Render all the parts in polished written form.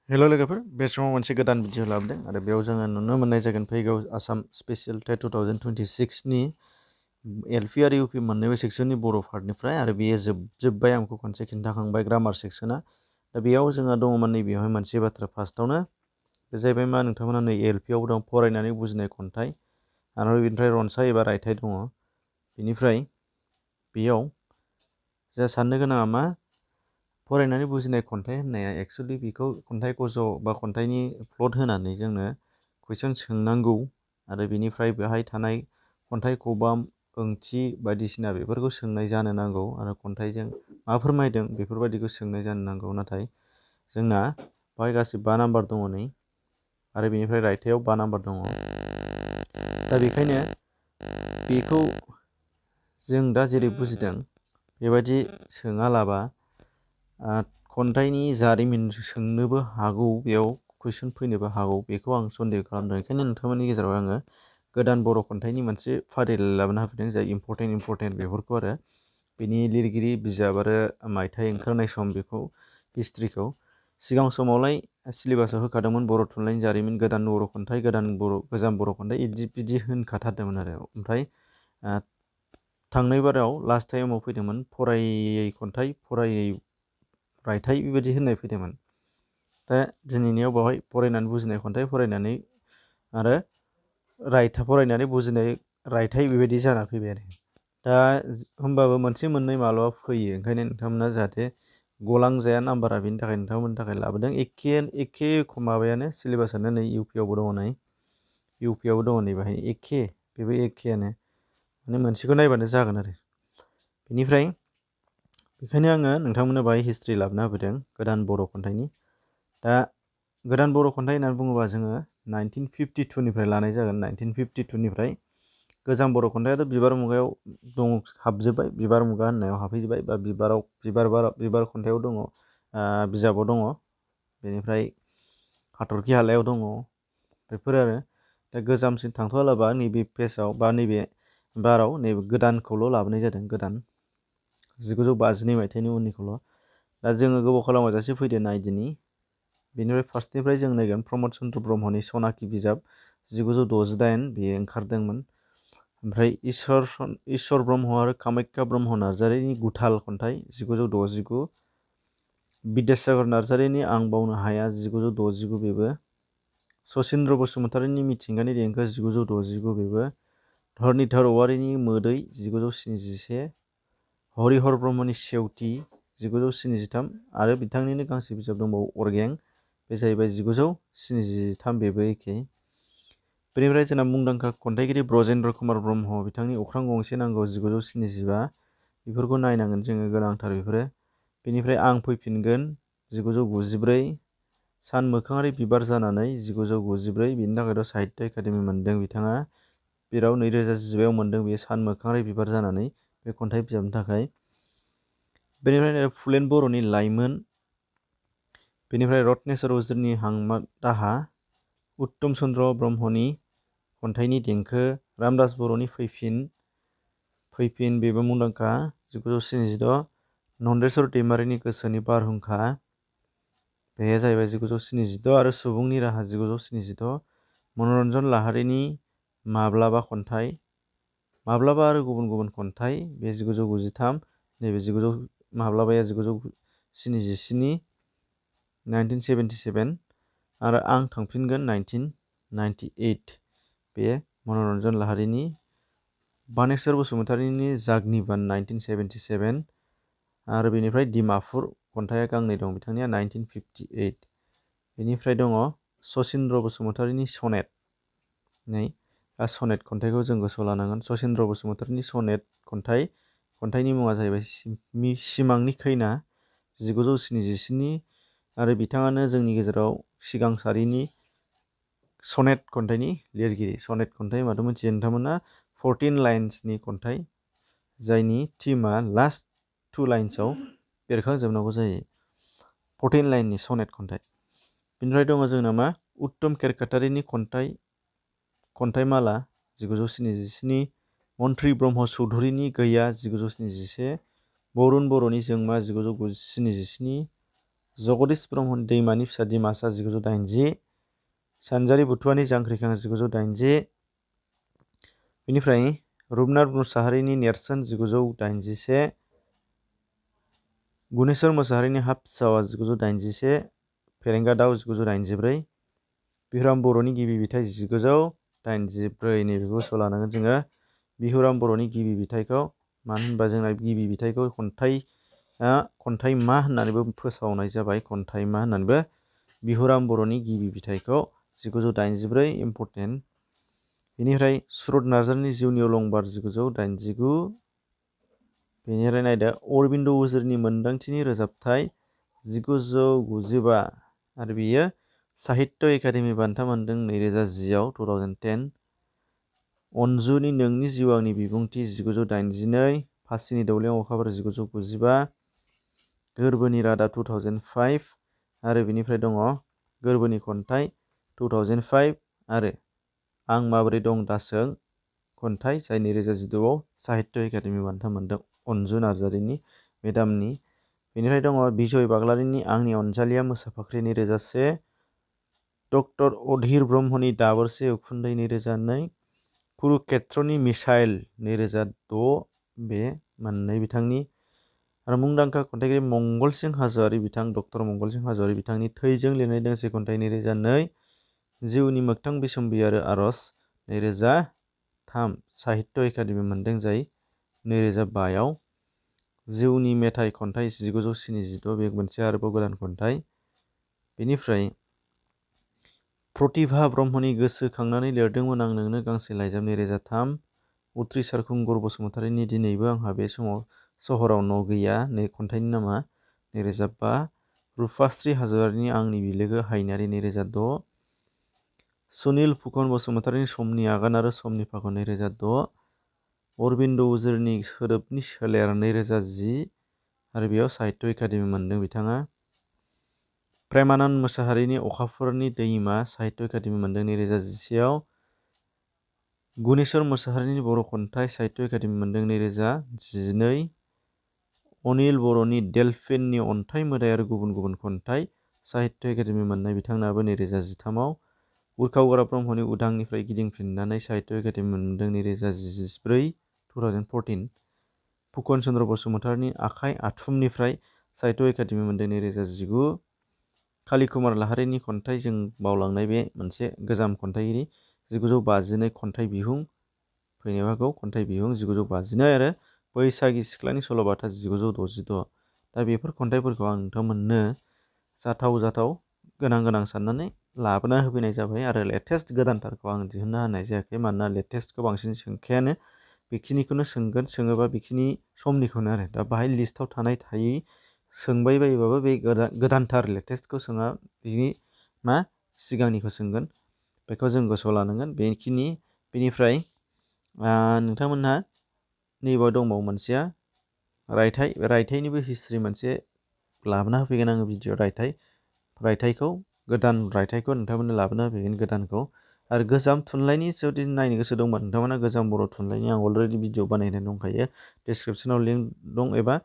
हेल' लोगोफोर बे समाव मोनसे गोदान भिडिअ लाबोदों आरो बेयाव जोङो नुनो मोननाय जागोन फैगौ आसाम स्पेसियेल टेट 2026नि एलपि आरो इउपि मोननैबो सेक्सननि बर' पार्टनिफ्राय आरो बेयो जोबबाय आं बेखौ खनसे खिन्थाखांबाय ग्रामार सेक्सना दा बेयाव जोंहा दङमोन नैबेयावहाय मोनसे बाथ्रा फार्स्टआवनो बे जाहैबाय मा नोंथांमोना नै एलपिआव दं फरायनानै बुजिनाय खन्थाइ आरो बेनिफ्राय रनसाय एबा रायथाइ दङ बेनिफ्राय बेयाव जा साननो गोनाङा मा फरायनानै बुजिनाय खन्थाइ होननाया एक्सुवेलि बेखौ खन्थाइ गज' बा खन्थाइनि प्लट होनानै जोंनो कुइसन सोंनांगौ आरो बेनिफ्राय बेहाय थानाय खन्थाइ खबाम ओंथि बायदिसिना बेफोरखौ सोंनाय जानो नांगौ आरो खन्थाइजों मा फोरमायदों बेफोरबायदिखौ सोंनाय जानो नांगौ नाथाय जोंना बेहाय गासै 5 नाम्बार दङ नै आरो बेनिफ्राय रायथाइयाव 5 नाम्बार दङ दा बेखायनो बेखौ जों दा जेरै बुजिदों बेबायदि सोङालाबा खन्थाइनि जारिमिन सोंनोबो हागौ बेयाव कुइसन फैनोबो हागौ बेखौ आं सन्देह खालामदों बेखायनो नोंथांमोननि गेजेराव आङो गोदान बर' खन्थाइनि मोनसे फारिलाइ लाबोना होफैदों जाय इम्परटेन्ट बेफोरखौ आरो बेनि लिरगिरि बिजाब आरो मायथाइ ओंखारनाय सम बेखौ हिस्ट्रिखौ सिगां समावलाय सिलेबासाव होखादोंमोन बर' थुनलाइनि जारिमिन गोदान बर' खन्थाइ गोजाम बर' खन्थाइ बिदि होनखाथारदोंमोन आरो ओमफ्राय थांनाय बाराव लास्ट टाइमाव फैदोंमोन फरायै खन्थाइ फरायै रायथाइ बेबायदि होननाय फैदोंमोन दा दिनैनियाव बेवहाय फरायनानै बुजिनाय खन्थाइ फरायनानै आरो फरायनानै बुजिनाय रायथाइ बेबायदि जाना फैबाय आरो दा होमबाबो मोनसे मोननै माब्लाबा फैयो ओंखायनो नोंथांमोना जाहाथे गलांजाया नाम्बारा बेनि थाखाय नोंथांमोननि थाखाय लाबोदों एखे माबायानो सिलेबासानो नै इउपिआवबो दङ नै इउपिआवबो दङ नै बेहाय बेबो एखेयानो माने मोनसेखौ नायबानो जागोन आरो बेनिफ्राय बेखायनो आङो नोंथांमोननो बाहाय हिस्ट्रि लाबोना होफैदों गोदान बर' खन्थाइनि दा गोदान बर' खन्थाइ होननानै बुङोबा जोङो 1952निफ्राय लानाय जागोन 1952निफ्राय गोजाम बर' खन्थाइआथ' बिबार मुगायाव दं हाबजोब्बाय बिबार मुगा होननायाव हाबहैजोब्बाय बा बिबार खन्थाइआव दङ बिजाबाव दङ बेनिफ्राय हाथरखि हालायाव दङ बेफोर आरो दा गोजामसिन थांथ'वालाबा नैबे पेजाव बा नैबे बाराव नैबे गोदानखौल' लाबोनाय जादों गोदान 1952 मायथाइनि उननिखौल' दा जोङो गोबाव खालामाजासे फैदो नायदिनि बेनिफ्राय फार्स्टनिफ्राय जों नायगोन प्रमद चन्द्र ब्रह्मनि सनाखि बिजाब 1968 बेयो ओंखारदोंमोन ओमफ्राय इसर ब्रह्म आरो कामाख्या ब्रह्म नार्जारिनि गुथाल खन्थाइ 1969 बिद्यासागर नार्जारिनि आं बावनो हाया 1969 बेबो सचिन्द्र बसुमतारिनि मिथिंगानि देंखो 1969 बेबो धरनिधर औवारिनि मोदै 1971 हरिहर ब्रह्मनि सेवथि 1973 आरो बिथांनिनो गांसे बिजाब दंबावो अरगें बे जाहैबाय 1973 बेबो एखे बेनिफ्राय जोंना मुंदांखा खन्थाइगिरि ब्रजेन्द्र कुमार ब्रह्म बिथांनि अख्रां गंसे नांगौ 1975 बेफोरखौ नायनांगोन जोङो गोनांथार बेफोरो बेनिफ्राय आं फैफिनगोन 1994 सान मोखाङारि बिबार जानानै 1994 बेनि थाखायथ' साहित्य एकादेमि मोनदों बिथाङा जेराव 2015 मोनदों बेयो सान मोखाङारि बिबार जानानै बे खन्थाइ बिजाबनि थाखाय बेनिफ्राय फुलेन बर'नि लाइमोन बेनिफ्राय रत्नेश्वर उजिरनि हांमा दाहा उत्तम चन्द्र ब्रह्मनि खन्थाइनि देंखो रामदास बर'नि फैफिन बेबो मुंदांखा 1976 नन्देस्वर दैमारिनि गोसोनि बारहुंखा बेयो जाहैबाय 1976 आरो सुबुंनि राहा 1976 मनरन्जन लाहारिनि माब्लाबा खन्थाइ माब्लाबा आरो गुबुन खन्थाइ बे 1993 नैबे माब्लाबाया 1977 आरो आं थांफिनगोन 1998 बे मनरन्जन लाहारिनि बानेश्वर बसुमतारिनि जागनिबान 1977 आरो बेनिफ्राय डिमापुर खन्थाइया गांनै दं बिथांनिया 1958 बेनिफ्राय दङ सचिन्द्र बसुमतारिनि सनेट नै सनेट खन्थाइखौ जों गोसोआव लानांगोन सचिन्द्र बसुमतारिनि सनेट खन्थाइनि मुङा जाहैबाय सिमांनि खैना 1977 आरो बिथाङानो जोंनि गेजेराव सिगां सारिनि सनेट खन्थाइनि लिरगिरि सनेट खन्थाइ माथो मिथियो नोंथांमोना 14 लाइन्सनि खन्थाइ जायनि थिमा लास्ट 2 लाइन्सआव बेरखांजोबनांगौ जायो 14 लाइननि सनेट खन्थाइ बेनिफ्राय दङ जोंना मा उत्तम केरकाटारिनि खन्थाइमाला 1977 मन्त्रि ब्रह्म चौधुरिनि गैया 1971 बरुन बर'नि जोंमा 1977 जगदीश ब्रह्मनि दैमानि फिसा दिमासा 1980, सानजारि बुथुवानि जांख्रिखां 1980, बेनिफ्राय रुपनाथ मुसाहारिनि नेरसोन 1981, गुनेश्वर मुसाहारिनि हाफ फिसावा 1981, फेरेंगा दाउ 1984, बिहुराम बर'नि गिबि बिथाइ 1984 नैबेखौ गोसोआव लानांगोन जोङो। बिहुराम बर'नि गिबि बिथाइखौ मानो होनबा जोंना गिबि बिथाइखौ खन्थाइ मा होननानैबो फोसावनाय जाबाय। खन्थाइ मा होननानैबो बिहुराम बर'नि गिबि बिथाइखौ 1984 इम्परटेन्ट। बेनिफ्राय सुरत नार्जारिनि जिउनि अलंबार 1989, बेनिफ्राय नायदो अरबिन्द उजिरनि मोन्दांथिनि रोजाबथाय 1995 आरो बियो साहित्य एकाडेमि बान्था मोनदों 2010 2010। अनजुनि नोंनि जिउ आंनि बिबुंथि 1982, फासिनि दौलें अखाफोर 1995, गोरबोनि रादाब 2005 आरो बिनिफ्राय दङ गोरबोनि खन्थाइ 2005 आरो आं माबोरै दं दासों खन्थाइ जाय 2016 साहित्य एकाडेमि बान्था मोनदों अनजु नार्जारिनि मेदामनि। बेनिफ्राय दङ बिजय बाग्लारिनि आंनि अनजालिया मोसाफाख्रि 2001, डक्टर अधीर ब्रह्मनि दाबोरसे उखुन्दै 2002, कुरुक्षेत्रनि मिसाइल 2006 बे मोननै बिथांनि। आरो मुंदांखा खन्थाइगिरि मंगलसिं हाज'वारि बिथां डक्टर मंगलसिं हाज'वारि बिथांनि थैजों लिरनाय दोंसे खन्थाइ 2002, जिउनि मोगथां बिसम्बि आरो आरज 2003 साहित्य एकाडेमि मोनदों जाय 2005 जिउनि मेथाइ खन्थाइ 1976 बे मोनसे आरोबाव गोदान खन्थाइ। बेनिफ्राय प्रतिभा ब्रह्मनि गोसोखांनानै लिरदोंमोन आं नोंनो गांसे लाइजाम 2003, उथ्रिसार खुंगुर बसुमतारिनि दिनैबो आंहा बे समाव सहराव न' गैया नै खन्थाइनि नामा 2005, रुपास्रि हाज'वारिनि आंनि बिलोगो हायनारि 2006, सुनिल फुकन बसुमतारिनि समनि आगान आरो समनि फाखन 2006, अरबिन्द उजिरनि सोदोबनि सोलेर 2010 आरो बेयाव साहित्य एकाडेमि मोनदों बिथाङा। प्रेमानन्द मुसाहारिनि अखाफोरनि दैमा साहित्य एकाडेमि मोनदों 2011, गुनेश्वर मुसाहारिनि बर' खन्थाइ साहित्य एकाडेमि मोनदों 2012, अनिल बर'नि डेलफिननि अन्थाइ मोदाय आरो गुबुन गुबुन खन्थाइ साहित्य एकाडेमि मोननाय बिथांनाबो 2013, उर्खाव ब्रह्मनि उदांनिफ्राय गिदिंफिननानै साहित्य एकाडेमि मोनदों 2014 2014, फुकन चन्द्र बसुमतारिनि आखाइ आथुमनिफ्राय साहित्य एकाडेमि मोनदों 2019, काली कुमार लाहारीनि खन्थाइ जों बावलांनाय बे मोनसे गोजाम खन्थाइगिरि 1952 खन्थाइ बिहुं फैनायाव हागौ खन्थाइ बिहुं 1952 आरो बैसागि सिख्लानि सल'बाथा 1966। दा बेफोर खन्थाइफोरखौ आं नोंथांमोननो जाथाव गोनां साननानै लाबोना होफैनाय जाबाय आरो लेटेस्ट गोदानथारखौ आं दिहुनना होनाय जायाखै मानोना लेटेस्टखौ बांसिन सोंखायानो बेखिनिखौनो सोंगोन सोङोबा बेखिनि समनिखौनो आरो दा बाहाय लिस्टआव थायै सोंबाय बायोबाबो बे गोदानथार लेटेस्टखौ सोङा बिनि सिगांनिखौ सोंगोन बेखौ जों गोसोआव लानांगोन बेखिनि। बेनिफ्राय नोंथांमोनहा नैबाव दंबावो मोनसेया रायथाइनिबो हिस्ट्रि मोनसे लाबोना होफैगोन आङो भिडिअ रायथाइखौ गोदान रायथाइखौ नोंथांमोननो लाबोना होफैगोन गोदानखौ। आरो गोजाम थुनलाइनि जुदि नायनो गोसो दंबा नोंथांमोना गोजाम बर' थुनलाइनि आं अलरेडि भिडिअ बानायनाय दंखायो डिसक्रिपसनाव लिंक दं एबा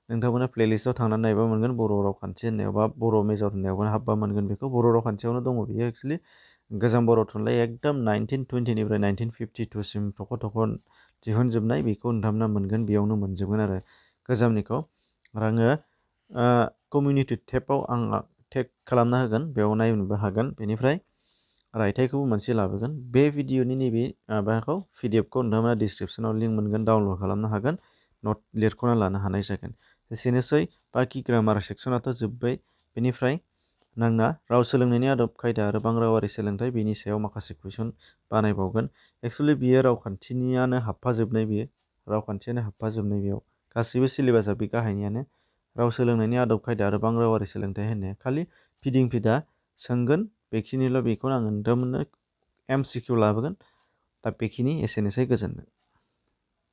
नोंथांमोना प्लेलिस्टआव थांनानै नायबा मोनगोन बर' रावखान्थि होननायाव बा बर' मेजर होननायाव हाबबा मोनगोन बेखौ बर' रावखान्थियावनो दङ बियो एक्सुवेलि गोजाम बर' थुनलाइ एकदम 1920निफ्राय 1952सिम थख' दिहुनजोबनाय बेखौ नोंथांमोना मोनगोन बेयावनो मोनजोबगोन आरो गोजामनिखौ। आरो आङो कमिउनिटि टेबाव आं टेग खालामना होगोन बेयाव नायनोबो हागोन। बेनिफ्राय रायथाइखौबो मोनसे लाबोगोन बे भिडिअनि नैबे माबाखौ पिडिएफखौ नोंथांमोना डिसक्रिपसनाव लिंक मोनगोन डाउनलड खालामनो हागोन नट लिरख'ना लानो हानाय जागोन। एसेनोसै बाखि ग्रामार सेक्सनाथ' जोब्बाय। बेनिफ्राय नोंना राव सोलोंनायनि आदब खायदा आरो बांरावारि सोलोंथाइ बेनि सायाव माखासे कुइसन बानायबावगोन। एक्सुवेलि बियो रावखान्थियानो हाबफाजोबनाय बेयाव गासैबो सिलेबासा बे गाहायनियानो राव सोलोंनायनि आदब खायदा आरो बांरावारि सोलोंथाइ होननाया खालि फिदिं फिदा सोंगोन बेखिनिल' बेखौनो आं नोंथांमोननो MCQ लाबोगोन। दा बेखिनि एसेनोसै गोजोन्थों।